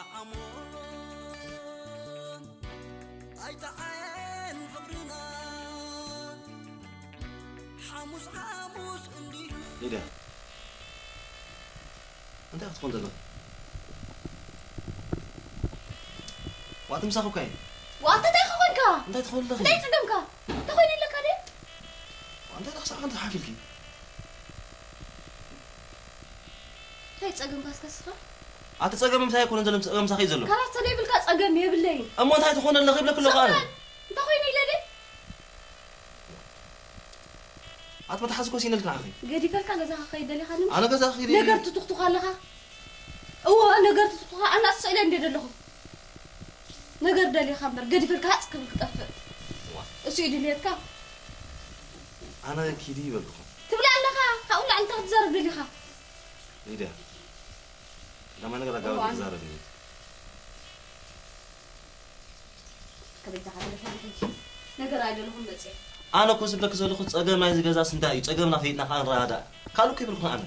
ዓሞን ኣይጠዓየን ፍቕርና ሓሙስ ሓሙስ እንዲሁ። ሊድያ፣ እንታይ ክትኾን ዘለኻ? ዋት ምሳኹ እኳ እየ። ዋት እንታይ ክኾንካ? እንታይ ትኾን ኣለኺ? እንታይ ጸገምካ? እንታይ ኮይኑ ኣለካ ድዩ? እንታይ ደኣ ክሳዕ ከምዚ ሓፍ ኢልኪ? እንታይ ጸገምካ እስከ ስኻ? ኣቲ ጸገም ምሳይ ኣይኮነን ዘሎ፣ ጸገም ምሳኺ እዩ ዘሎ። ካላት ተደይብልካ ጸገም የብለይን። እሞ እንታይ ትኾን ኣለኺ ይብለኪ ኣለኹ ኣነ። ሰብኣይ፣ እንታይ ኮይኑ ኢለ ድየ? ኣቲ መትሓዚ ኮሲነልኪ ንዓኺ። ገዲፈልካ ገዛኻ ከይድ ደሊኻ ንምሽ? ኣነ ገዛ ክኸይድ እየ። ነገር ትቱኽቱኽ ኣለኻ። እወ፣ ነገር ትቱኽቱኻ ኣነ ኣስዕለ እንደ ደለኹ። ነገር ደሊኻ እምበር፣ ገዲፈልካ ሃጽ ክብል ክጠፍእ። እሱ እዩ ድልየትካ። ኣነ ኪዲ ይበልኩኹም። ትብላ ኣለኻ፣ ካብኡ ንላዕሊ እንታይ ክትዛረብ ደሊኻ? ሊድያ፣ ለማ ነገር ኣጋባብ እዋን። ትዛረብ እዩ። ከበጃኻ ተለፎን ሕጂ ነገር ኣይደለኹም መጽየ። ኣነ እኮ ዝብለኪ ዘለኹ ጸገም ናይዚ ገዛስ እንታይ እዩ? ጸገምና ፈይጥና ከኣ ንረዳዳእ። ካልእ እኮ ይብልኩን ኣነ።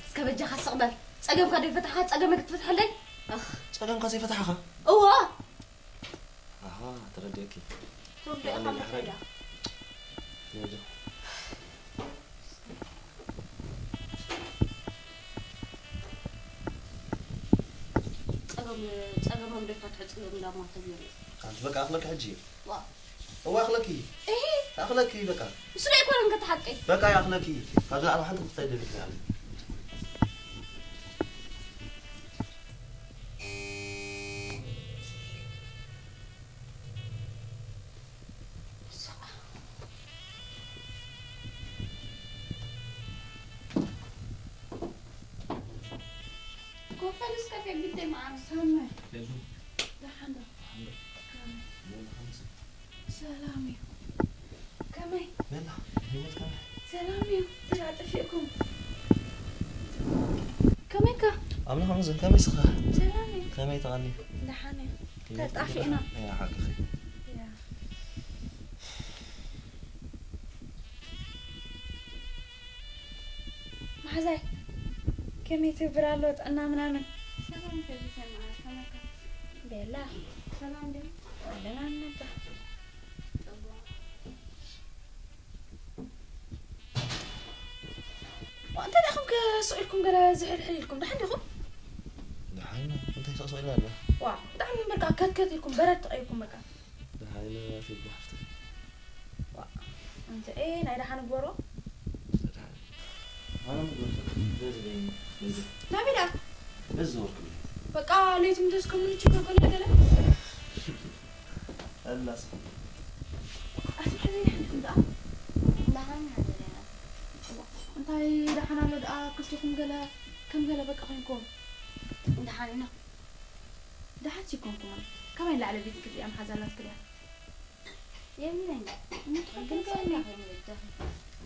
እስከ በጃኻ ስቕ በል። ጸገምካ ዶ ይፈታሕኻ? ጸገመይ ክትፈትሐለይ? ኣኽ። ጸገምካ ዘይፈታሕኻ? እወ። ኣሃ፣ ተረዲኤኪ። ትርዲእኻ የቐንየለይ መሰላ። ሓራይ። ነጆ። ጸገም-፣ ጸገሞም ዶ ይፈትሑ ጽገም እንዳሞተ ገይሩ። ኣንቲ በቃ ኣኽለኪ ሕጂ። ዋ። እዋ ኣኽለኪ። እሂ። ኣኽለኪ በቃ። እሱ ዶ ኣይኮነን ከ እቲ ሓቂ? በቃ ይኣኽለኪ። ካብዚ ኣርባዕተ ክልተ ኣይደልክን ኣለ። ኮፈን እስከ ፌብተይ መዓር። ሰመ። ፌቡ። ደሓን ዶ? ደሓን ዶ? ከመይ? ሞን ሓምስ። ሰላም እዩ። ከመይ? በላ፣ ህይወት ከመይ? ሰላም እዩ። ተጣጥፊእኩም። ከመይካ? ኣምላኽ ይመስገን። ከመይ ስኻ? ሰላም እዩ። ከመይ ተቓኒ? ደሓን እዩ። ህይወት ተጣፊእና። ከመይ? ያ፣ ሓቅኺ። ያ። መሓዛይ፣ ከመይ ትብር ኣሎ ጥዕና ምናምን? ሰላም ከቢሰ መዓር ከመካ? ቤላ። ሰላም ድዩ? ኣለና ነባ። ጽቡቕ። ዋ፣ እንታይ ደኣ ኢኹም ከ ስቕ ኢልኩም ገለ ዝሕልሕል ኢልኩም? ደሓን ዲኹም? ደሓን ኢና። እንታይ ስቕ ስቕ ኢልና ኣለና? ዋ፣ ብጣዕሚ በቃ ከትከት ኢልኩም፣ በረድ ተቐይርኩም በቃ። ደሓን ኢና ፊልም ሓፍተይ። ዋ፣ እንተ፣ ኤ፣ ናይ ደሓን ግበሮ። ደሓን። ኣነ ምግበርኩ። በዚ በይኒ፣ በዚ። ናበይ ደኣ? በዚ ዝወርኩ። በቃ ለይቲ ምደስከሙኒ ችግር ኮነ ገለ። ኣላስ። ኣቲ ሕዚ ይሕልኩም ደኣ። ደሓን ኢና ዘለና። እንታይ ደሓን ኣሎ ደኣ ክልቲኹም ገለ ከም ገለ በቃ ኮይንኩም። ደሓን ኢና። ደሓን ሲኮንኩም። ከመይ ላዕለ ቤት ክልያ መሓዛ ኣላትክልያ? የብለይን። እንታይ ግን ክንገብር? ሰላም ይኹን በጃኺ።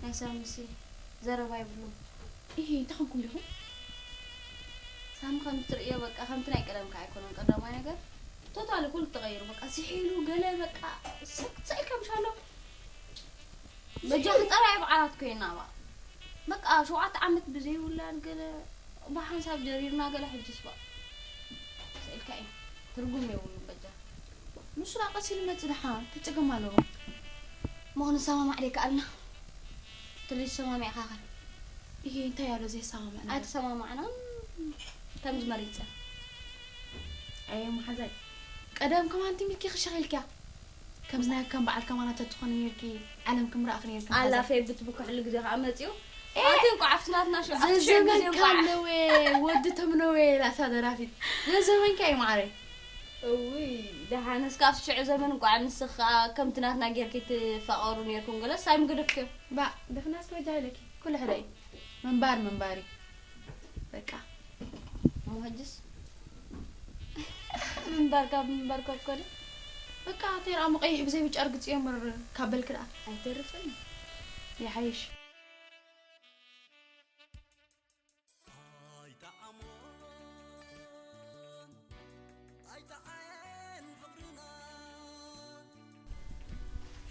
ናይ ሳምሲ ዘረባ ይብሉን። ኢሂ፣ እንታይ ኾንኩም ዲኹም? ሳሚ ከም ትርእዮ በቃ ከምቲ ናይ ቀደምካ ኣይኮነን። ቀዳማይ ነገር ቶታሊ ኩሉ ተቐይሩ። በቃ ስሒሉ ገለ በቃ ሰ-፣ ሰኢልካ ምሽ ኣሎ። በጃኺ ጥራይ በዓላት ኮይና በቃ። በቃ ሸውዓተ ዓመት ብዘይ ውላድ ገለ ብሓንሳብ ጀሪርና ገለ ሕጅስ በቃ። ስኢልካ እዩ። ትርጉም የብሉን በጃ። ንሱ ደኣ ቀስ ኢሉ መጽእ ደሓ፣ እንታይ ጸገም ኣለዎ? እሞ ክንሰማማዕ ደይከኣልና? ትልጅ ሰማሚዕካ ኸ? እሂ፣ እንታይ ኣሎ ዘየሰማምዐና? ኣይተሰማማዕናን ከምዚ መሪጸ። ኣየ መሓዛይ፣ ቀደም ከማን ትም ኢልኪ ክሽኽ ኢልኪያ። ከምዚ ናይ ከም በዓል ከማና ተትኾኒ ነይርኪ፣ ዓለም ክምረኣኺ ነይርኪ ኣላ መሓዛይ። ፌብት ብኩሕሊ ግዜ ከኣ መጺኡ። ኤ! ኣቲ እንቋዕ ኣብቲ ናትና ሸውዓተ ሽሕ ግዜ ዘዘመንካ እንቋዕ። ኣለወ፣ ወዲ ተምነወ ኢላ እታ ደራፊት። ዘዘመንካ እዩ መዓረይ። እውይ፣ ደሓንስ ካብ ሽዑ ዘመን እንቋዕ ንስኻ ከምቲ ናትና ጌርኪ ትፋቐሩ ኔርኩም ገለስ ኣይምገደፍክዮ። ባእ፣ ደፍናስ ወጃ ኢለኪ። ኩሉ ሕደ እዩ። ምንባር ምንባር እዩ። በቃ። እሞ ሕጅስ? ምንባር ካብ ምንባር ኮኮለ? በቃ፣ ተይረኣ መቐይሕ ብዘይ ብጫ ርግጽ እዮ እምበር ካብ በልኪ ደኣ። ኣይተርፍን። ይሓይሽ። ኣይጠዓሞን ኣይጠዓየን ፍቕርና።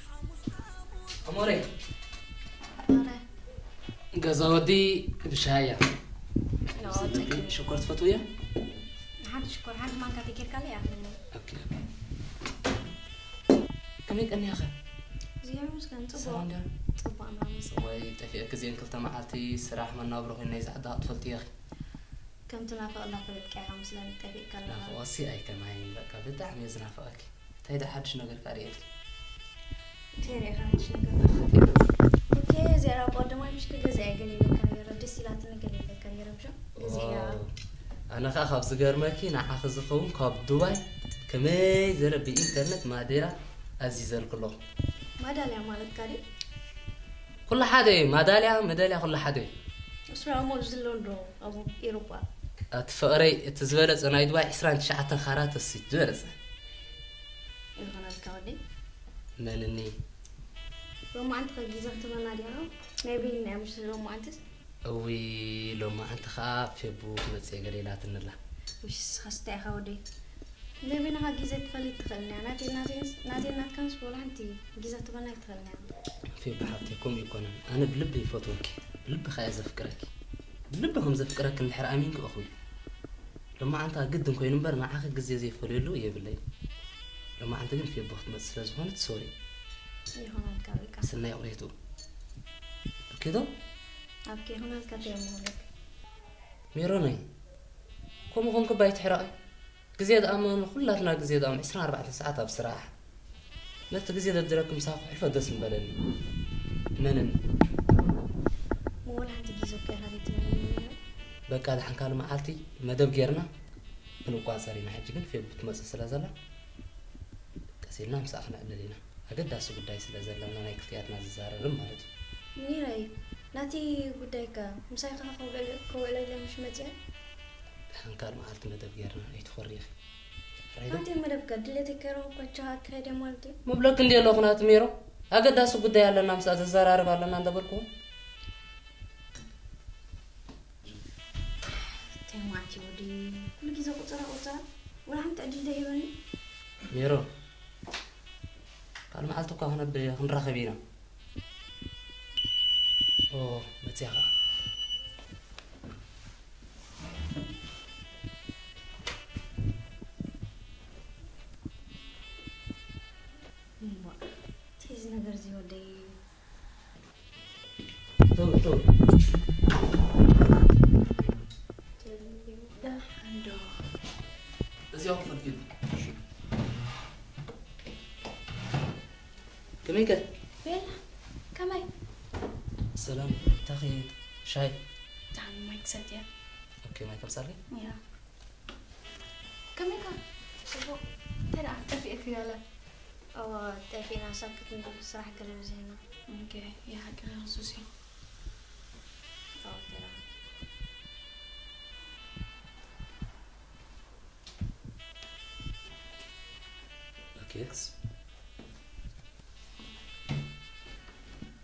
ሓሙስ ሓሙስ ኣሞረይ። ኣረ። ገዛ ወዲ ብሻያ። ኖ፣ ጽግሪ። ሽኮር ትፈትውዮ? ንሓንቲ ሽኮር፣ ሓንቲ ማንካ ተጌርካለይ ኣኽለኒ። ኦኬ ኦኬ። ከመይ ቀኒኻ? እግዚኣብሔር ይመስገን፣ ጽቡቕ። ሰላም ድያ? ጽቡቕ፣ ናምስ። ወይ ጠፊእኪ እዚአን ክልተ መዓልቲ ስራሕ መናብሮ ኮይና ይዛዕዳ ክትፈልጥዮ ኢኺ። ከም ትናፍቕ እንዳፈለጥካ ኢኻ ምስለን ጠፊእካ ኣለኻ። ናፍቖሲ ኣይከማይን፣ በቃ ብጣዕሚ እየ ዝናፍቐኪ። እንታይ ደኣ ሓድሽ ነገር ከ ርእየልኪ? እንታይ ርኢኻ ሓድሽ ነገር? ኦኬ፣ እዚኣ ኣብ ቀደማይ ምሽ ክገዝኣ እየ ገለ ኢለካ ነይረ፣ ደስ ኢላትኒ ገለ ኢለካ ነይረ፣ ምሽ? ገዚእያ። ዋው። ኣነ ኸኣ ካብ ዝገርመኪ ንዓኺ ዝኸውን ካብ ዱባይ ከመይ ዘለ ብኢንተርነት ማዴራ ኣዚዘልኪ ኣለኹ። ማዳልያ ማለትካ ድዩ? ኩሉ ሓደ እዩ፣ ማዳልያ መዳልያ ኩሉ ሓደ እዩ። እሱ ኣሞ ዝሎ እንዶ ኣብ ኤሮጳ። ኣቲ ፍቕረይ እቲ ዝበለጸ ናይ ዱባይ ዕስራን ትሽዓተን ካራት እሲ ዝበለጸ። ይኾነልካ ወደይ። መንኒ ሎማዓንቲ ከ ግዜ ክትበና ዲኻ? ናይ በይንና እያ ምሽ ሎማዓንትስ? እዊ ሎማዓንቲ ኸኣ ፌቡ ክትመጽእ እየ ገለ ኢላትኒ ኣላ። ውሽ ስኻስ እንታይ ኢኻ ወደይ? ናይ በይንኻ ግዜ ትፈልጥ ትኽእል እያ። ናተይ ናተይ ናተይ ናትካንስ ወላ ሓንቲ ግዜ ክትበና ኣይትኽእልን እያ። ፌቡ ሓብተይ ከምኡ ኣይኮነን፣ ኣነ ብልቢ ይፈትወኪ፣ ብልቢ ኸኣ እየ ዘፍቅረኪ። ብልቢ ከም ዘፍቅረኪ እንድሕር ኣሚንኪ እኹል እዩ። ሎማዓንታ ግድን ኮይኑ እምበር ንዓኺ ግዜ ዘይፈልየሉ የብለይ። ሎማዓንቲ ግን ፌቡ ክትመጽእ ስለ ዝኾነት ሶሪ። ይኾነልካ በቃ። ስናይ ቁሬቱ ኦኬ ዶ? ኣብ ከይኾነልካ ተየምሃለክ። ሜሮነይ ከምኡ ኮንኪ ባይ ትሕረቒ። ግዜ ደኣ እሞ ንኹላትና ግዜ ደኣ እሞ ዕስራን ኣርባዕተን ሰዓት ኣብ ስራሕ። ነቲ ግዜ ደድረኪ ምሳኺ ክሕልፎ ደስ ምበለኒ። መንን መወላ ሓንቲ ግዜ እኮ ኢኻ ዘይትበኒ ነይሩ። በቃ ደሓን ካልእ መዓልቲ መደብ ጌርና ክንቋጸር ኢና። ሕጂ ግን ፌቡ ትመጽእ ስለ ዘላ ቀስ ኢልና ምስኣ ክነዕልል ኢና። ኣገዳሲ ጉዳይ ስለ ዘለና ናይ ክልቲኣትና ዝዛረብን ማለት እዩ። ሚራይ፣ ናቲ ጉዳይካ ምሳይ ከኣ ከውዕል- ከውዕለለ ምሽ መጽያ? ደሓን ካልእ መዓልቲ መደብ ጌርና ኣይትኾሪ ኢኺ። ራይዶ? ናቲ መደብካ ድሌት ከይረኸብኩ ቻ ኣካይደ ማለት እዩ። ምብለክ እንዲ ኣለኹ ናቲ ሜሮ፣ ኣገዳሲ ጉዳይ ኣለና ምስኣ ዘዘራርብ ኣለና እንዳበልኩ። ተማዕቲ ወዲ ኩሉ ግዜ ቁጽራ ቁጽራ፣ ወላ ሓንቲ ዕድል ዘይህበኒ። ሜሮ፣ ካልእ መዓልቲ እኳ ክነብ- ክንራኸብ ኢና። ኦ፣ መጽያ ኸዓ። እምቧእ፣ እቲ እዚ ነገር እዚ ወደይ። ቶ፣ ቶ። ደሓን ዶ? እዚኦም ፈልፊሉ። ከመይ ከ? ቤላ፣ ከመይ? ሰላም፣ እንታኺ ሻይ? ጣዕሚ ማይ ክሰትያ። ኦኬ፣ ማይ ከምሳልኪ? ያ። ከመይ ከ? ጽቡቕ። እንታይ ደኣ ጠፊእኪ ገለ? እወ፣ ጠፊእና፣ ሳክት እንድል ስራሕ ገለ ብዝህና። ኦኬ፣ ያ፣ ሓቂ ኸሱስ እዩ። እወ፣ እንታይ ደኣ? ኦኬ።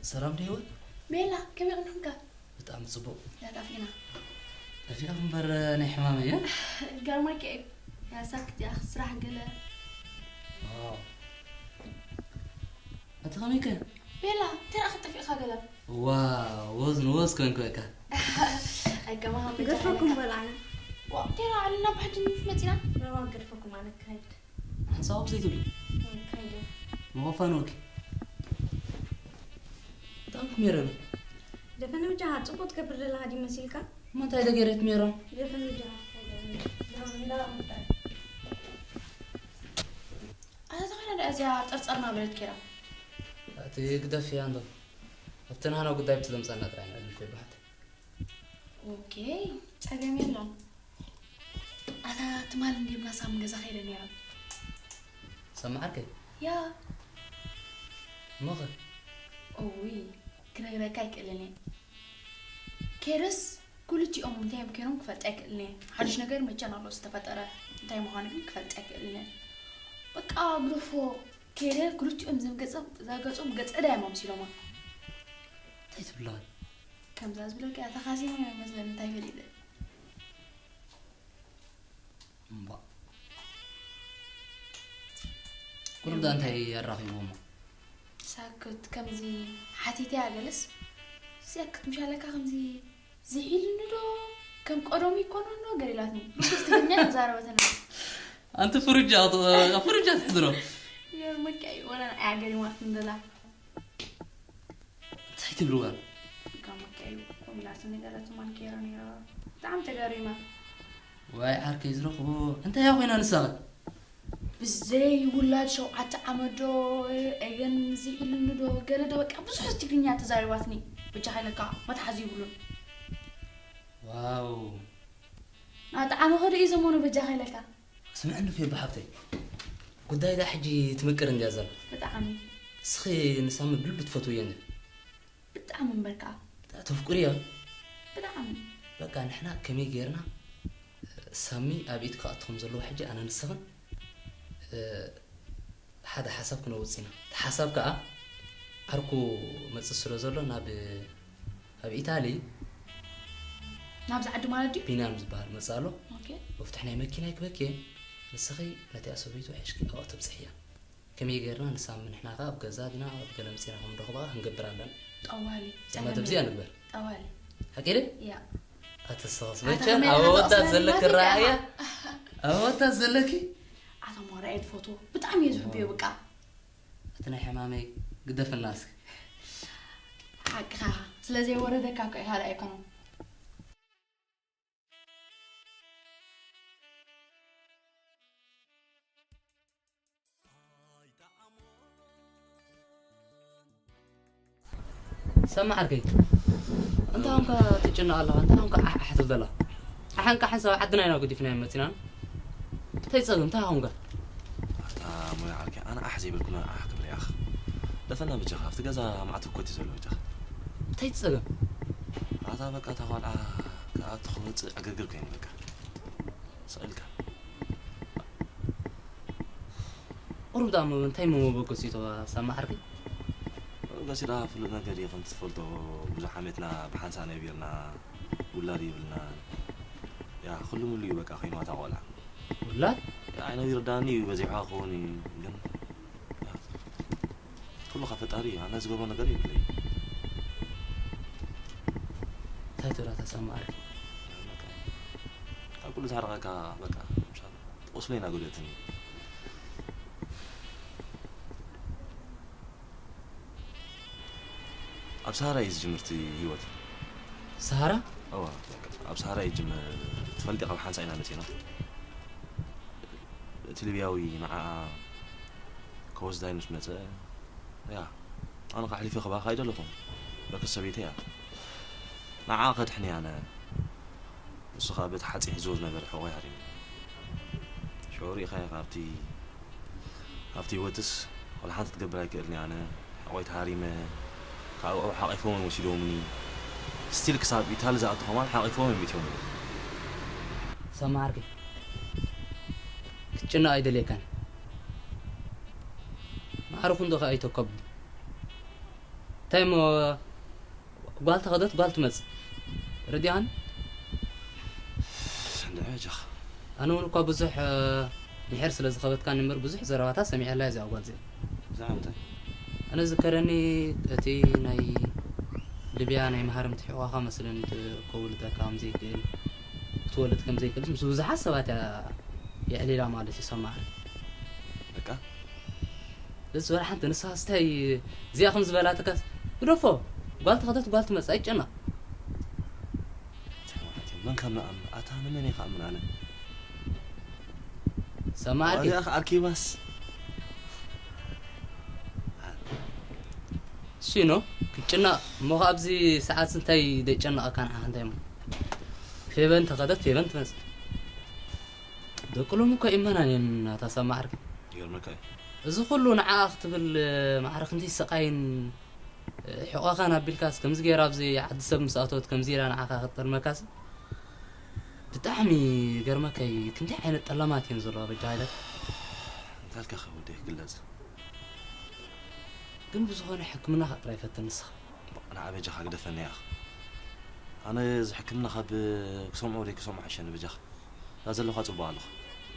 ሰላም ዶ ህይወት? ቤላ፣ ከመይ ቀኒኹምካ? ብጣዕሚ ጽቡቕ። ያ፣ ጠፊእና። ጠፊእካ እምበር ናይ ሕማም እየ። ገርማኪ እዩ። ያ፣ ሳክት እያ፣ ስራሕ ገለ። ዋው። ኣቲ ከመይ ከ? ቤላ፣ እንታይ ደኣ ክትጠፊእካ ገለ? ዋው፣ ወዝ ንወዝ ኮንኩ በቃ። ኣይከማኻ ገድፈኩም በል ኣነ። ዋ፣ እንታይ ደኣ፣ ኣልና ብሓጂ መጺና? ረዋ ገድፈኩም ኣነ ክኸይድ። ሓንሳብ ዘይትብሊ። ከይደ። መኸፋንወኪ። ብጣዕሚ ክሜረኒ። ደፈነ ብጃኻ ጽቡቕ ትገብር ዘለኻ ድዩ መሲልካ? እሞ እንታይ ደገይረት ሜሮን? ደፈነ ብጃኻ። ኣታ ተኾይና ደኣ እዚኣ ጠርጠርና በለት ኬራ። እቲ ግደፍያ እንዶ። ኣብቲ ናህና ጉዳይ ብትዘምፀና ጥራይ ንዕልል ይባሃል። ኦኬ፣ ጸገም የለን። ኣታ ትማል እንዲምና ሳም ገዛ ከይደ ነይረ። ሰማዓርከይ? ያ። እሞኸ? ኦይ፣ ክነግረካ ኣይክእልን እየ። ኬርስ ክልቲኦም እንታይ እዮም ኬሮም ክፈልጥ ኣይክእልን እየ። ሓድሽ ነገር መቸን ኣሎ ዝተፈጠረ እንታይ ምዃኑ ግን ክፈልጥ ኣይክእልን እየ። በቃ ግደፎ። ኬረ ክልቲኦም ዘገጸ- ዘገጾም ገጸ ዳይማ መሲሎማ። እንታይ ትብለዋል? ከምዛ ዝብለካ እያ ተኻሲሞ ይመስለኒ እንታይ ፈሊጠ። እምባ። ኩሉ ዳ እንታይ ኣራኺብዎሞ? ሳክት ከምዚ ሓቲተ ያገለስ ሲያክት ምሻለካ ከምዚ ዝሒልኒ ዶ ከም ቀደሙ ይኮኖ እንዶ ገሊላትኒ። ርኩስ ትግርኛ ተዛረበትና። ኣንቲ ፍርጃ ፍርጃ ትሕዝሮ። ይገርመካ እዩ፣ ወላ ንዓያ ገሪማትኒ ዘላ። እንታይ ትብልዋ? ይገርመካ እዩ፣ ኮሚላትኒ ገለ ትማል ከይረ ነይረ። ብጣዕሚ ተገሪመ። ዋይ ዓርከይ ዝረኽቦ እንታይ እያ ኮይና ንሳኸ? ብዘይ ውላድ ሸውዓተ ዓመት ዶ፣ ኤገን እዚ ኢሉኒ ዶ፣ ገለ ዶ፣ በቃ ብዙሕ ትግርኛ ተዛሪባትኒ። በጃኻ ኢለካ መትሓዚ ይብሉን። ዋው ኣጣዓመ ኸዱ እዩ ዘመኑ በጃኻ ኢለካ። ስምዕኒ ፌ ብሓብተይ ጉዳይ ዳ ሕጂ ትምቅር እንድያ ዘላ። ብጣዕሚ እስኺ ንሳሚ ብልቢ ትፈትውዮ እንዲ ብጣዕሚ እምበርካ ተፍቅርዮ። ብጣዕሚ በቃ ንሕና ከመይ ጌርና ሳሚ ኣብ ኢድ ክኣቱ ከም ዘለዎ ሕጂ ኣነ ንስኽን እ፣ ሓደ ሓሳብ ክነውፅ ኢና። እቲ ሓሳብ ከዓ ዓርኩ መፅእ ስለ ዘሎ ናብ ኣብ ኢታሊ ናብዚ ዓዲ ማለት ድዩ? ቢንያም ዝበሃል መፅእ ኣሎ። ኦኬ መፍትሕ ናይ መኪና ይክበኪ ንስኺ ነቲኣ ሰበይቱ ሕሽኪ ኣብኣ ተብፅሕያ። ከመይ ጌርና ንሳሚ ንሕና ከዓ ኣብ ገዛ ዲና ኣብ ገለ መፂና ከም ንረኽባ ክንገብር ኣለና። ጠዋሊ ዘመድ ኣብዚኣ ንግበር። ጠዋሊ ሓቂ ደ ያ ኣተስተኻስ ኣታ መቸን ከመይ ኣብ ኢኻ ኣወዳት ተወስነኒ ዘለኪ ማለት ረኣያ ኢኻ? ኣብ ኣወዳት ዘለኪ ኣታ ሞራይ ትፈትዎ ብጣዕሚ እየ ዝሕብዮ በቃ እቲ ናይ ሕማመይ ግደፍና እስኪ ሓቅኻ ስለ ዘይወረደካ እኮ ኢኻ ዳ ኣይኮነን ሰማዕ ዓርከይ እንታይ ኾንካ ትጭነቕ ኣለኻ እንታይ ኾንካ ዓሕዓሕ ትብል ዘለኻ ዓሓን ቃሓን ሰብ ዓድና ኢና ገዲፍናዮም መፂና እንታይ ፀገም እንታይ ኾንካ ኣታ ሞያ ዓርከይ ኣነ ዓሕ ዘይበልኩ መርዓ ክብሪ ኣኽ ደፈና በጃኻ ኣብቲ ገዛ ማዕት ኮት እዩ ዘሎ በጃኻ እንታይ ፀገም ኣታ በቃ እታ ቆልዓ ክኣቱ ክወፅእ ዕግርግር ኮይኑ በቃ ስቕ ኢልካ ቁሩብ ዳሞ እንታይ መመበገሲቶ ሰማዕ ዓርከይ መበገሲዳ ፍሉጥ ነገር እዩ ከምቲ ትፈልጦ ብዙሕ ዓመትና ብሓንሳእ ነቢርና ውላድ የብልናን ያ ኩሉ ሙሉ እዩ በቃ ኮይንዋ እታ ቆልዓ ውላድ ያ ኣይነቢርዳኒ እዩ በዚሕዋ ክኸውን እዩ ግን ያ ኩሉ ካብ ፈጣሪ እዩ ኣነ ዝገብሮ ነገር የብለይ እንታይ ትብላ ተሰማዕ ዓርከይ ካብ ኩሉ ዝሓርቐካ በቃ ቁስለይ እናጎደእትኒ ኣብ ሰሃራ እዩ ዝጅምር እቲ ህይወት ሰሃራ እዋ ኣብ ሰሃራ እዩ ዝጅምር ትፈልጢ ካብ ሓንሳ ኢና መፂና እቲ ሊብያዊ ንዓኣ ከወስዳይ ምስ መፀ ያ ኣነ ከሕሊፈ ክባኻ ኣይደለኹም በክስ ሰበይተይ እያ ንዓኣ ከድሕን እያ ኣነ ንሱ ከዓ በቲ ሓፂ ሒዝዎ ዝነበረ ሕቆይ ሃሪሙ ሽዑ ሪኢኻዮ ካብቲ ኣብቲ ህይወትስ ወላ ሓንቲ ክትገብር ኣይክእልን እየ ኣነ ሕቆይ ተሃሪመ ካብ ኣብኡ ሓቂፎም እዮም ወሲዶምኒ ስቲል ክሳብ ኢታሊ ዝኣቱ ከማን ሓቂፎም እዮም ኢትዮምኒ ሰማዕ ዓርከይ ክትጭነቕ ኣይደልየካን ማዕርኹ እንዶ ከኣ ኣይተከቡ እንታይ እሞ ጓል ተኸደት ጓል ትመጽእ ርዲኣን እንድዒ ጃኻ ኣነ እውን እኳ ብዙሕ ምሕር ስለ ዝኸበትካኒ እምበር ብዙሕ ዘረባታት ሰሚዐላ እዚኣ ጓል እዚኣ ብዛዕባ እንታይ ኣነ ዝከረኒ እቲ ናይ ልብያ ናይ መሃርምቲ ሕቆኻ መስለን ከውልደካ ከም ዘይክእል ክትወልድ ከም ዘይክእል ምስ ብዙሓት ሰባት እያ የዕሊላ ማለት እዩ ሰማዕሪ በቃ ደስ ዝበላ ሓንቲ ንስኻ ስታይ እዚኣ ከም ዝበላትካስ ግደፎ ጓል ተኸተት ጓል ትመጽእ ኣይጨነቕ መን ከም ንኣምን ኣታ ንመን እየ ክኣምን ኣነ ሰማዕሪ ዋዚኣ ከኣልኪባስ ሲኖ ክትጭነቕ እሞ ኣብዚ ሰዓት እንታይ ደጨነቐካ ንዓኻ እንታይ እሞ ፌበን ተኸደት ፌበን ትመጽእ ደቂ ሎሚ እኮ ይመናን እየን ናታ ሰማዕሪ ይገርመካ እዩ እዚ ኩሉ ንዓኣ ክትብል ማዕረ ክንደይ ስቓይን ሕቆኻን ኣቢልካስ ከምዚ ገይራ ኣብዚ ዓዲ ሰብ ምስ ኣተወት ከምዚ ኢላ ንዓኻ ክትጠልመካስ ብጣዕሚ ገርመካይ ክንደይ ዓይነት ጠላማት እየን ዘለዋ በጃ ኢለት እንታይ ኢልካ ከ ወደይ ክግለጽ ግን ብዝኾነ ሕክምና ከጥራይ ፈትን ንስኻ ንዓ በጃኻ ግደፈኒ ኢኻ ኣነ እዚ ሕክምና ካብ ክሰምዖ ወደይ ክሰምዖ ሓሸኒ በጃኻ እዛ ዘለኻ ጽቡቕ ኣለኹ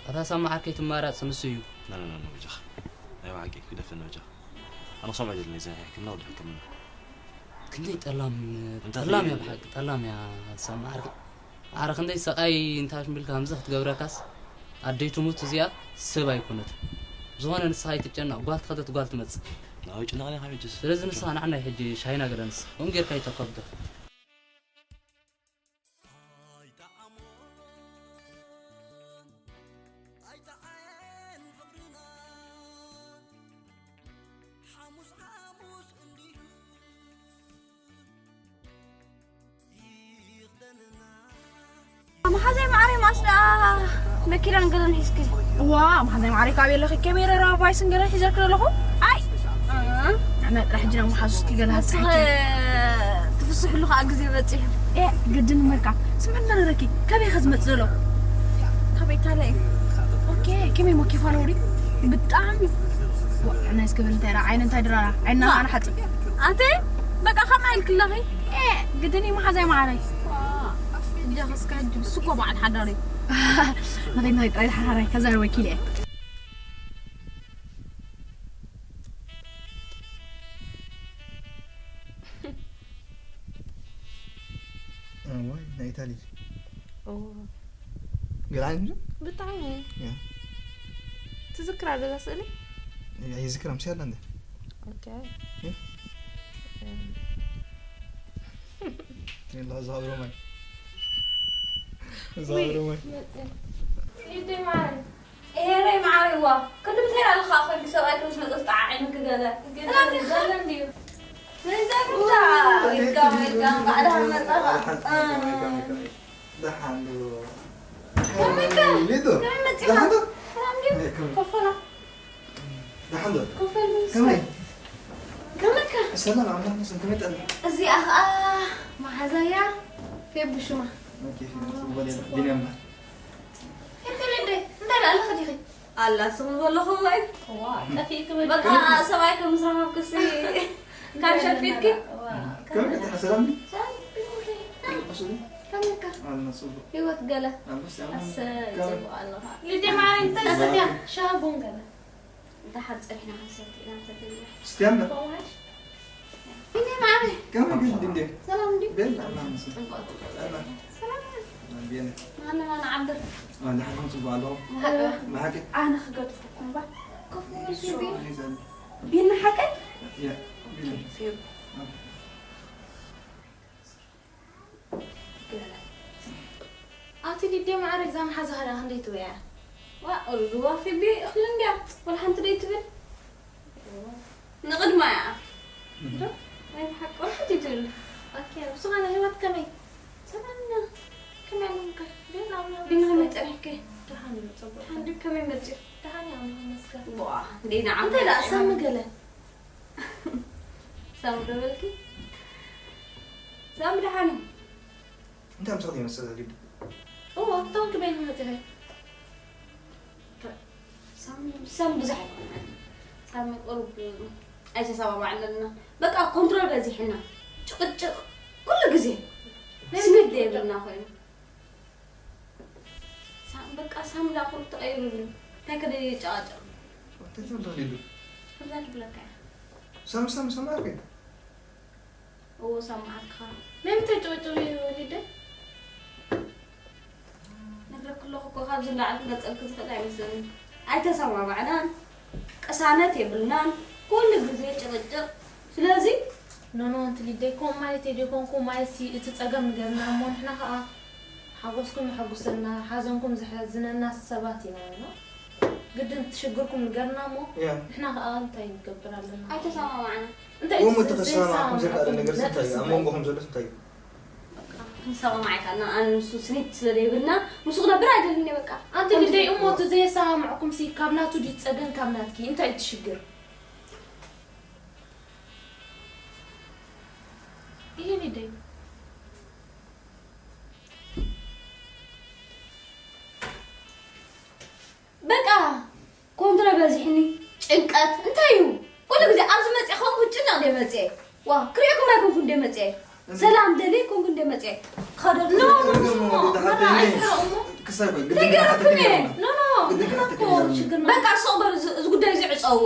ኣታ ሳማ ዓርከይ ትማራጽ ንሱ እዩ ነነነ በጃኻ ናይ ብሓቂ ግደፈኒ በጃኻ ኣነ ክሰምዖ ይደልኒ እዚ ሕክምና ወዲ ሕክምና ክንደይ ጠላም እንታይ ጠላም እያ ትብል? ብሓቂ ጠላም እያ ሳማ ዓርከይ ኣረ ክንደይ ሰቓይ እንታሽ ሚልካ ከምዚ ክትገብረካስ ኣደይ ትሙት እዚኣ ሰብ ኣይኮነትን። ዝኾነ ንስኻ ኣይትጨነቕ፣ ጓል ትኸተት ጓል ትመጽእ። ናው ጭነቕና ካብ ሕጅስ። ስለዚ ንስኻ ንዓና ሕጂ ሻሂና ግደ ንስኻ። ከምኡ ጌርካ ኣይተከብዶ። መሓዛይ ማዕረይ ማስ ደኣ መኪናን ገለን ሒዝኪ? ዋ መሓዛይ ማዕረይ ካብ የለኺ ከመይ ረራ ባይስን ገለን ሒዘልኪ ዘለኹ? ኣይ ኣነ ጥራሕ ሕጂ ናብ መሓዙትኪ ገለ ንስኺ ሃብፅሐኪ። ትፍስሕሉ ከዓ ግዜ በፂሑ። ኤ ግድን እመልካ ስምዕና ንረኪ ከበይ ከ ዝመፅ ዘሎ? ካብ ኢታልያ እዩ። ኦኬ ከመይ ሞኪ ፋለውሪ? ብጣዕሚ ዋ፣ ናይ እስክብል እንታይ ደኣ ዓይነ እንታይ ድራራ ዓይንና ዋ። ከዓ ንሓፅብ። ኣንተ በቃ ከማይ ኢልክለኺ? ኤ ግድን እዩ መሓዛይ ማዕረይ። እጃኸ እስከ ሕጂ ብስኮ በዓል ሓዳር እዩ። ንኸይድ ንኸይድ ጥራይ ሓራይ ከዛርበኪ ኢለ እየ። እወ ናይ ኢታሊ እዎ ገለ ዓይነት እንጂ ብጣዕሚ እያ ትዝክራ ዶ እዛ ስእሊ ኣይዝክራ ምስ ያለ እንደ ኦኬ የላ ዛብሮ ማይ ዛብሮ ማይ ሊደይ ማይ ኤረይ መዓረይዋ ክንዲ ምንታይ ኣለኻ ኮይንኪ ሰብኣይ ከም ዝመፀ ዝጠዓዒምኪ ገለ ገለ እንድዩ ምንታይ ምንታ ኢልካ ኢልካ እንኳዕ ደሓን መፃኻ ደሓን ዶ ከመይካ ከመይ መፂኻ ሰላም ድዩ ኮፈላ ደሓን ዶ ኮፈል ከመይ ከመይካ ሰላም ኣምላኽ መስን ከመይ ጠና እዚኣ ኸዓ መሓዛያ ፌቡ ሽማ ቢንያም በሃል ሄብተለደ እንታይ ደኣ ኣለኸ ዲኺ ኣላ ስሙ ዘለኹ ወይ ጠፊእኪ ወይ በቃ ሰብኣይ ከም ምስ ረኸብኩሲ ካብ ሸፊትኪ ከመይ ጠና ሰላም ከመይካ ኣልና ጽቡቅ ህይወት ገለ ኣበስ ኣምላኽ ኣሰይ ከመይ ጽቡቅ ኣለኻ ልደይ ማርያም እንታይ ሰትያ ሻሂ ቡን ገለ ደሓር ጸኒሕና ክንሰቲ ኢና እንተተኛ ስትያምና በዋሽ እኔ ማዕረ ከመይ ግን ድንዴ ሰላም እንዲ ቤል ኣምላኽ መስን ጽቡቅ ጠና ሰላም ቢነ ኣለና ንዓብር ደሓን ጽቡቅ ኣለኹም ብሓቂ ኣነ ክገድፈኩም ባ ኮፍ በል ፊቢ ቢኒ ሓቀይ ያ ቢነ ኣቲ ሊድያ ማዕረ እዛ መሓዛኻ ደኣ ክንደይ ትበያ ዋ ኦልዱዋ ፊቢ እኽሊ እንድያ ወላ ሓንቲ ደይ ትብል ንቕድማ እያ ናይ ብሓቂ ወላ ሓንቲ ትብል ኦኬ ብዝኾነ ህይወት ከመይ ሰላምና ከመይ ኣለምካ ቤላ ኣምላኽ ቢኒ ከመይ ጸኒሕከ ደሓን እዩ ጽቡቅ ሓንዲ ከመይ መጽዩ ደሓን እዩ ኣምላኽ ይመስገን ዋ ደይና ዓምተ ደኣ ሳሚ ገለ ሳሚ ዶ በልኪ ሳሚ ደሓን እዩ እንታይ ምሳት ይመስል ሊዱ እዎ ክተውን ክበይን መጽሐ ሳሚ ሳሚ ብዙሕ ኣይኮነ ሳሚ ቁሩብ ኣይተሰማማዕን ኣለና በቃ ኮንትሮል በዚሕና ጭቅጭቅ ኩሉ ግዜ ስሜት ዘይብልና ኮይኑ ሳሚ በቃ ሳሚ ዳ ኩሉ ተቀይሩሉ እንታይ ከደ ይጨቃጨቅ እንታይ ትብል ሊዱ ከምዛ ትብለካ እያ ሳም ሳም ሳም ኣርገ እዎ ሳሚ ዓርክኻ ንምንታይ ጭቅጭቅ እዩ ሊደ ነግረክ ኣለኹ እኮ ካብዚ ንላዕሊ ክገልፀልክ ዝኽእል ኣይመስለኒ ኣይተሰማማዕናን ቅሳነት የብልናን ኩሉ ግዜ ጭቕጭቕ ስለዚ ኖኖ ኣንቲ ሊደይ ከምኡ ማለት እየ ዘይኮንኩ ማለት ሲ እቲ ፀገም ንገርና እሞ ንሕና ከዓ ሓጎስኩም የሐጉሰና ሓዘንኩም ዘሐዝነና ሰባት ኢና ኖ ግድን እቲ ሽግርኩም ንገርና እሞ ያ ንሕና ከዓ እንታይ ንገብር ኣለና ኣይተሰማማዕና እንታይ እሞ እቲ ተሰማማዕኩም ዘይሰማማዕኩም ዘካኣለ ነገር እንታይ እዩ ኣብ ነጥቢ መንጎኹም ዘሎ እንታይ እዩ ክንሰማማዕ ይካልና ኣነ ንሱ ስኒት ስለ ዘይብልና ንሱ ክነብር ኣይደልን እየ በቃ ኣንቲ ልደይ እሞ እቲ ዘየሰማምዕኩም ሲ ካብ ናቱ ድዩ ፀገም ካብ ናትኪ እንታይ እዩ እቲ ሽግር ይሄ ልደይ በቃ ኮንትረ በዚሕኒ ጭንቀት እንታይ እዩ ኩሉ ግዜ ኣብዚ መፅእ ከምኡ ጭንቅ ደ መፅእ ዋ ክሪኦኩም ኣይኮንኩ እንደ መፅእ ሰላም ደልየ ኮንኩ እንደ መፅእ ከደልኩ ክሳይ ቆይ ግድን ተገረኩም እየ ኖ ኖ ንሕና እኮ ሽግርና በቃ ሱቅ በሉ እዚ ጉዳይ እዚ ዕፀዎ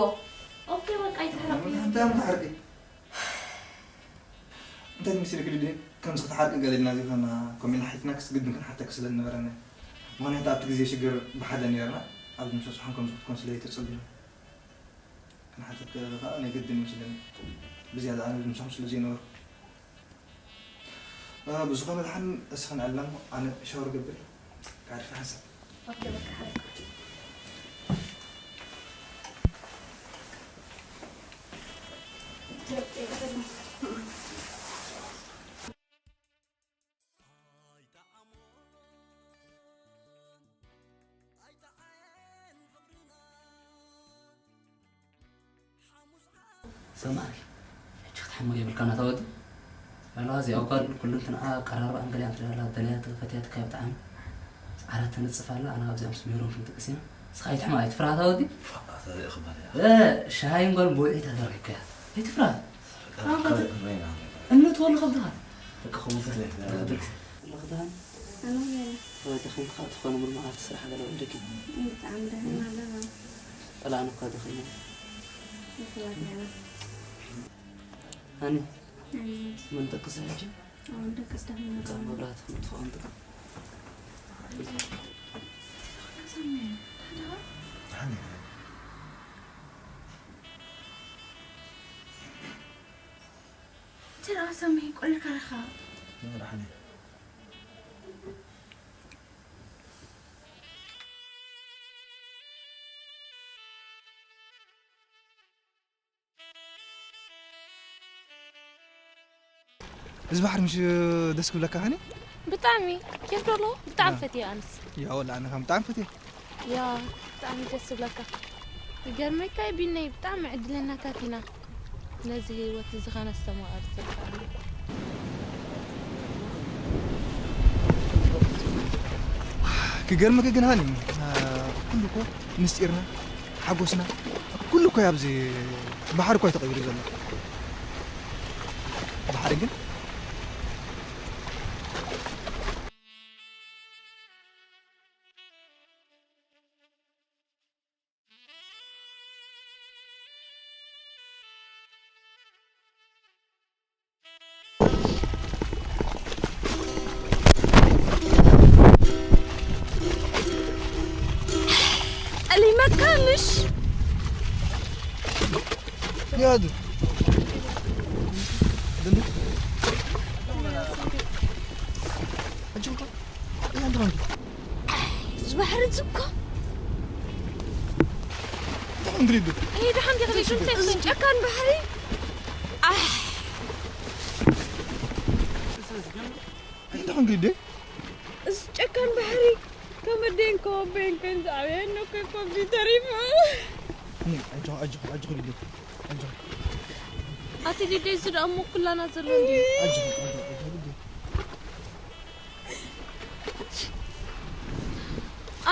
ኦኬ በቃ ይትሕረቁ እንታይ ምትሓርቂ እንታይ መሲልኪ ሊድየ? ከምዚ ክትሓርቂ ገለ ኢልና ዘይኮና፣ ከምኡ ኢልና ሓቲትናክስ ግድን ክንሓተኪ ስለ ዝነበረና። ምኽንያቱ ኣብቲ ግዜ ሽግር ብሓደ ነይርና፣ ኣብዚ ምሸት ስብሓን ከምዚ ክትኮን ስለ ዘይተጸበዩ። ክንሓተኪ ከለና ከኣ ናይ ግድን ይመስለኒ። ብዝያዳ ኣነ ምሳኹም ስለ ዘይነበርኩ። እ፣ ብዝኾነ ደሓን እስኽን ዕላሞ፣ ኣነ ሻወር ገብር እየ። ክዓርፍ ሓንሳብ። ኦኬ፣ በቃ ሓረካ። ሰማሪ፣ ሕጂ ክትሓሞ የብልካ ናታ ወዲ። ያላ እዚኣ ጓል ኩልንትንኣ ኣቀራርባኣን ገሊኣን ትደላ ደለያት ፈትያትካ ብጣዕሚ ጻዕራ ተነጽፍ ኣላ። ኣና ኣብዚኣ ምስ ሜሮን ክንጥቅስ ኢና። ንስኻ ኣይትሕማ፣ ኣይትፍራሃታ ወዲ። ፋ-፣ ኣታ ዘይ ክባል እያ። እ፣ ሻሂን ጓል ብውዒት ኣደረግካያ። ኣይትፍራሃት። ኣታ ኣንታ ተ-፣ ሬና። እምነት ወሉ ከብድኻ። በቃ፣ ከምኡ ፈትያ። እለ ክዳን። ኣነ ገለ። ወዲ፣ ከምቲ ካብ ትኾኑ ምርማር ትስራሕ ገለ ወደኪ። ብጣዕሚ ደህና ኣለና። ጠላን እኳ ደኺሙ። ይኽላት ያለ። ሃኒ፣ ሃኒ። ምን ጠቅሰ ሕጂ? ኣሁን ደቅስ ደህና በቃ፣ ኣለና። መብራት ክንጥፍኦ ንጥቅም። ሃኒ። ትርኣ ሰመይ ቆልካ ኢኻ። መብርሃን። እዚ ባሕሪ ምሽ ደስ ክብለካ ሃኒ? ብጣዕሚ። ኬፍ ዶ ኣለዎ? ብጣዕሚ ያ። ፈትየ ኣንስ። ያ ወላ ኣነ ከም ብጣዕሚ ፈትየ። ያ፣ ብጣዕሚ ደስ ዝብለካ። ይገርመካ እዩ ቢነይ፣ ብጣዕሚ ዕድለኛታት ኢና ነዚ ህይወት እዚ ከነስተማቕር ዝበቃዕና። ክገርመኪ ግን ሃኒ፣ እ፣ ኩሉ እኮ ምስጢርና፣ ሓጎስና፣ ኩሉ እኮ እዩ ኣብዚ ባሕሪ እኮ እዩ ተቐይሩ ዘሎ። ባሕሪ ግን ጠሊመካ ምሽ? ያዱ። ደንዱ። ኣጆካ። ያንተ እዚ ባሕሪ እዚ እኮ። እንታይ እንግዲህ? ይሄ ደሓን ዲኻ ዘይሽንት እዚ ጨካን ባሕሪ። ኣሕ። እንታይ እንግዲህ? እዚ ጨካን ባሕሪ። ከመደን ከወበን ከን ዝዓበየን እኮ ኮምፒውተር ይሞ። ኣጆ፣ ኣጆ፣ ኣጆ፣ ልደት። ኣጆ። ኣቲ ልደት፣ እዚ ደኣ እሞ ኩላና ዘሎ እንድዩ። ኣጆ፣ ኣጆ፣ ኣጆ፣ ልደት።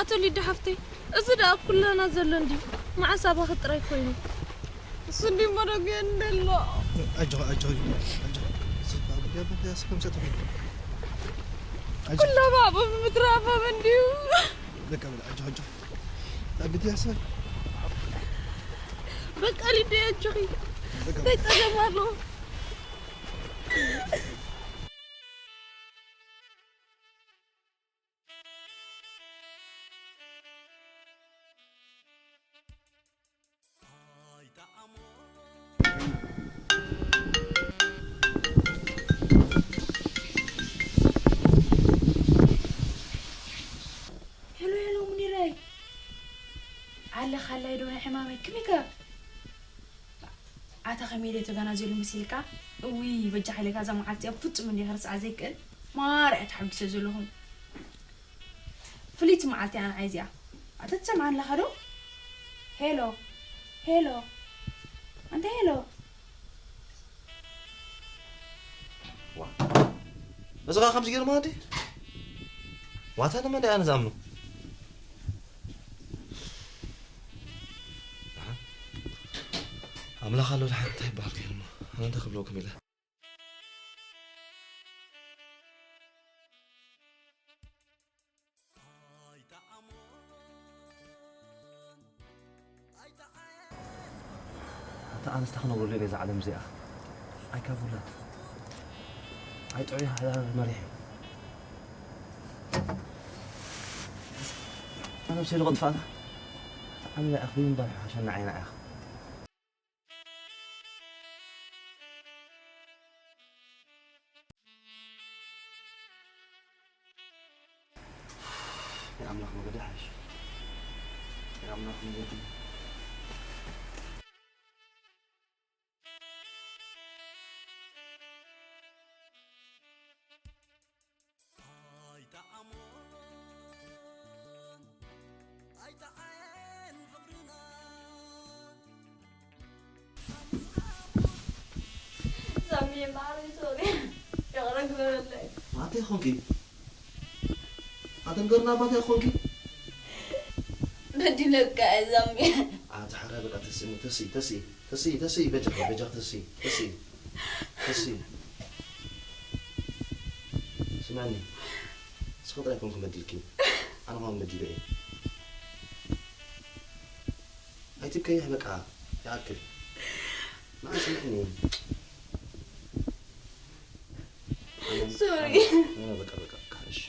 ኣቶ ሊዱ ሓፍተይ፣ እዚ ደኣ ኣብ ኩላና ዘሎ እንድዩ። መዓስ ኣባኺ ጥራይ ኮይኑ? እሱ እንድዩ መደጉ የንደሎ። ኣጆ፣ ኣጆ፣ ኣጆ። ስልካ ኣብ ገበያ ስልካ ምሰጥ። ኣጆ። ኩላ ባቦ ምትራፋ እንድዩ። በቃ በል፣ ኣጆ፣ ኣጆ። ኣብ ቤት ያሰ። በቃ ሊዱ ኣጆኺ። በቃ። እንታይ ጸገም ኣሎ? ሄሎ፣ ሄሎ፣ ሙኒረይ። ኣለኻላይ ዶ ናይ ሕማመይ? ከመይከ? ኣታ ከመይ ኢለ ተጋናዘሉ መሲልካ? እውይ፣ በጃ ሓይለካ እዛ መዓልቲ እዚኣ ብፍጹም እንዲየ ክርስዓ ዘይክእል። ማራ እየ ተሓጒሰ ዘለኹ። ፍልይቲ መዓልቲ እያ ንዓይ እዚኣ። ኣታ ትሰምዓኒ ኣለኻ ዶ? ሄሎ፣ ሄሎ፣ ኣንታ ሄሎ። ዋ፣ እዚ ኸኣ ከምዚ ገይሩ ማለት ድዩ? ዋታ ንመን ደኣ ኣነ ዝኣምኖ? ደሓን ኣምላኽ ኣሎ፣ ደሓን እንታይ ይበሃል ከይኑ እሞ? ኣነ እንታይ ክብለኩም ኢለ? ኣታ ኣንስታ ክነብረሉ እየ ነዛ ዓለም እዚኣ። ኣይካቡላት። ኣይጥዑይ ሓዳር መሪሕ እዩ። ኣነ ምሰሉ ቅጥፋት ዓሚላ ኢኻ ብእምበር ሓሸና ዓይና ኢኻ። ናይ ኣምላኽ መገዲ ሓይሽ። ናይ ኣምላኽ መገዲ። ኣይጠዓሞን ኣይጠዓን ፍቕርና። ሳሚ ማሪ ሶሪ። ይቕረ ግበረለይ። ኣንተ ይኾንኪ ኣደንገርና ኣባታ ይኾንኪ። በዲለካ እየ ዛምቢ። ኣቲ ሓራይ በቃ ተስእኒ፣ ተስኢ፣ ተስኢ፣ ተስኢ፣ ተስኢ፣ በጃኺ፣ በጃኺ ተስኢ፣ ተስኢ፣ ተስኢ። ስምዕኒ፣ ንስኺ ጥራይ ኮንኪ በዲልኪ፣ ኣነ ኸማን በዲለ እየ። ኣይትብከይሕ በቃ፣ ይኣክል። ንዓ ስምዕኒ። ኣነ፣ ሶሪ። ኣነ፣ ኣነ በቃ፣ በቃ፣ በቃ፣ እሺ።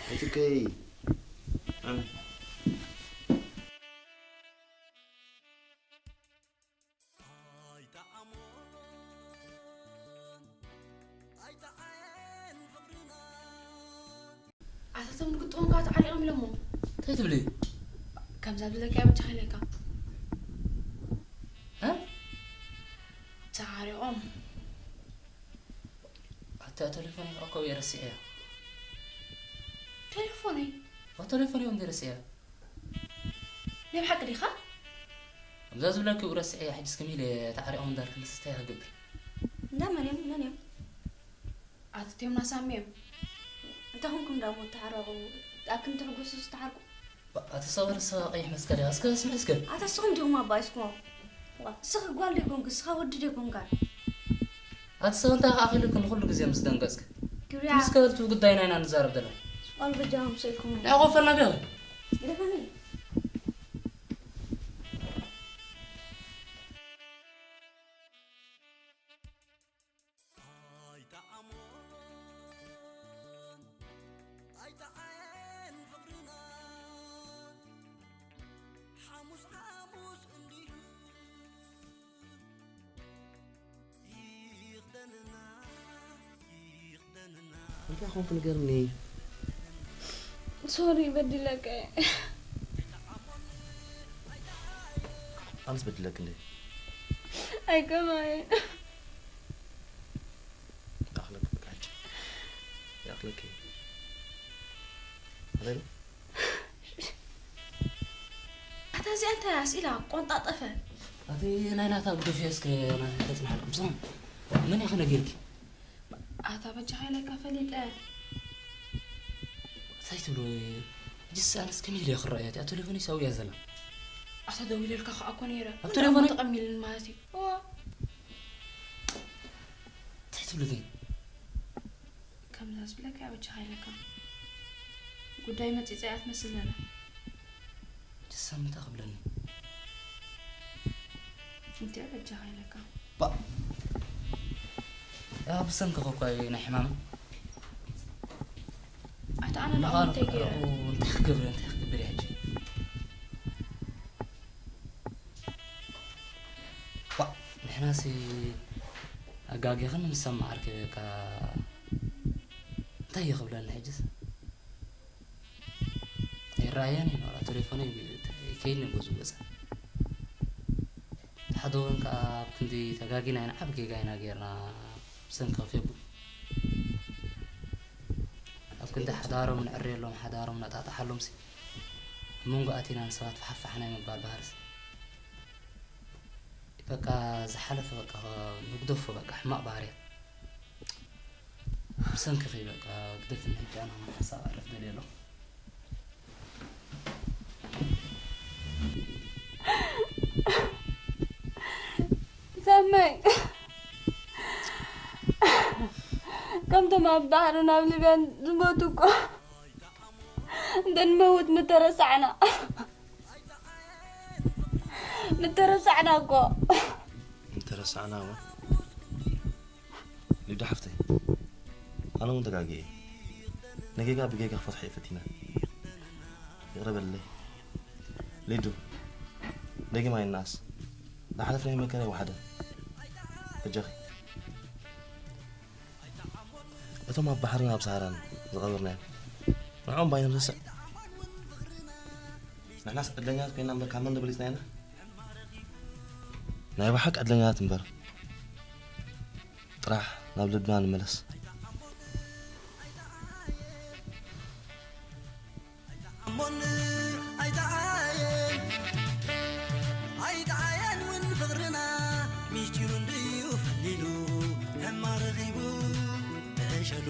ኣይትብከይ። ኣነ። ኣታ እቶም ንግጥሞም ከዓ ተዓሪቖም ኢሎሞ። እንታይ ትብሊ? ከምዛ ብለካ እያ በጃኻ ኢለካ። እ? ተዓሪቖም። ኣታ ቴሌፎነይ ከዓ እኮ እየ ረሲዐያ። ቴሌፎነይ? ዋ ቴሌፎነይ እውን ረሲዐያ። ናይ ብሓቂ ዲኻ? ከምዛ ዝብለኪ ረሲዐያ፣ ሕጅስ ከመይ ኢለ ተዓሪቖም እንዳልክንስ እንታይ ክገብር? እንዳ መን እዮም? መን እዮም? ኣትቴምና ሳሚ እዮም። እንታይ ኾንኩም ደኣ እሞ ትተሓረቑ? ኣብ ክንዲ ትሕጎሱ ዝተሓርቁ? ባ-፣ ኣቲ ሰበርስ ቀይሕ መስቀል እያ። እስከ ስምዒ እስከ። ኣታ ንስኹም ዲኹም ኣባኢስኩሞ? ዋ፣ ንስኺ ጓል ዶ ኣይኮንክን? ንስኻ ወዲ ዶ ኣይኮንካን? ኣቲ ሰብ እንታይ ከኣኺሉኪ ንኹሉ ግዜ ምስ ደንገጽኪ? ክብሪያ። ምስ ከበልቱ ጉዳይና ኢና ንዛረብ ዘለና። ጓል በጃኹም ሰልኩም። ንዕቆፈልና ቢኺ። ግደፈኒ። ኣይጠዓሞን ኣይጠዓን ፍቕርና ሓሙስ ሓሙስ እንዲሁ ይኽደንና ይኽደንና። እንታይ ኾንኩ ንገርኒ? ሶሪ በዲለካ እየ። ኣነስ በዲለክ እንዴ? ኣይከማይ። ይኣኽለኪ በቃ ሕጂ። ይኣኽለኪ። ኣለኒ? ኣታ እዚኣ እንታይ ኣስኢላ ቆንጣጠፈ? ኣቲ ናይ ናታ ግደፍዮ እስከ ናይ ተጽናሕልኩም። ስማ፣ መን ኢኺ ነጊርኪ? ኣታ በጃኻ ኢለካ ፈሊጠ። እንታይ ትብሉ? ሕጅስ ኣነስ ከመይ ኢለ ክረኣያ? እቲኣ ቴሌፎነይ ሰው እያ ዘላ። ኣታ ደዊለልካ ከኣ እኮ ነይረ። ኣብ ቴሌፎነይ? ተቐሚልን ማለት እዩ። እዋ። እንታይ ትብሉ ግን? ከምዛ ዝብለካ እያ በጃኻ ኢለካ። ጉዳይ መጺጸ እያ ትመስል ዘላ። ሕጅስ እንታይ ክብለኒ? እንተ በጃኻ ኢለካ። ባ-፣ ያ ብሰንክኺ እኮ እዩ ናይ ሕማም። ኣታ ኣነ ደኣ ንምዃኑ እንታይ ገይረ? እንታይ ክገብር፣ እንታይ ክገብር እየ ሕጂ? ባ-፣ ንሕናሲ ኣጋጊኽን ምስ ሰማዓርኪ በቃ እንታይ እዩ ክብለኒ ሕጅስ? ይረኣየን እዩ ኖራ፣ ቴሌፎነይ ከይድ ንብሎ ዝወፀ። ሓደ እውን ከዓ ኣብ ክንዲ ተጋጊና ኢና፣ ዓቢ ጌጋ ኢና ጌርና፣ ብሰንኪ ፌቡ። ኣብ ክንዲ ሓዳሮም ንዕርየሎም፣ ሓዳሮም ነጣጣሓሎም ሲ፣ ኣብ መንጎ ኣቲና ንሰባት ፋሕፋሕ ናይ ምባል ባህርስ። በቃ ዝሓለፈ በቃ ንግደፎ፣ በቃ ሕማቕ ባህርያት። ብሰንክኺ በቃ ግደፍኒ ሕጂ፣ ኣነ እውን ሓሳብ ኣዕርፍ ደልየ ኣለኹ። ሰመይ፣ ከምቶም ኣብ ባሕርን ኣብ ሊብያን ዝሞቱ እኮ እንተ ንመውት ምተረሳዕና። ምተረሳዕና እኮ። ምተረሳዕና እሞ? ሊዱ ሓፍተይ፣ ኣነ እውን ተጋግየ። ንጌጋ ብጌጋ ክፈትሖ እየ ፈቲነ። ይቕረ በልለይ። ሊዱ፣ ደጊም ኣይናስ። ዝሓለፍናዮ መከራ ይወሓደ። በጃኺ። እቶም ኣብ ባሕርን ኣብ ሰሃራን ዝቐበርናዮም፣ ንዕኦም ባይንርስዕ። ንሕናስ ዕድለኛታት ኮይና እምበር ካብ መን ዶ በሊጽና ኢና? ናይ ብሓቂ ዕድለኛታት እምበር። ጥራሕ ናብ ልብና ንመለስ። እሞን ኣይተዓየን፣ ኣይተዓየን እውን ፍቕርና፣ ሚስጢሩ እንድዩ ፈሊሉ፣ ተማረኺቡ ተሸሉ።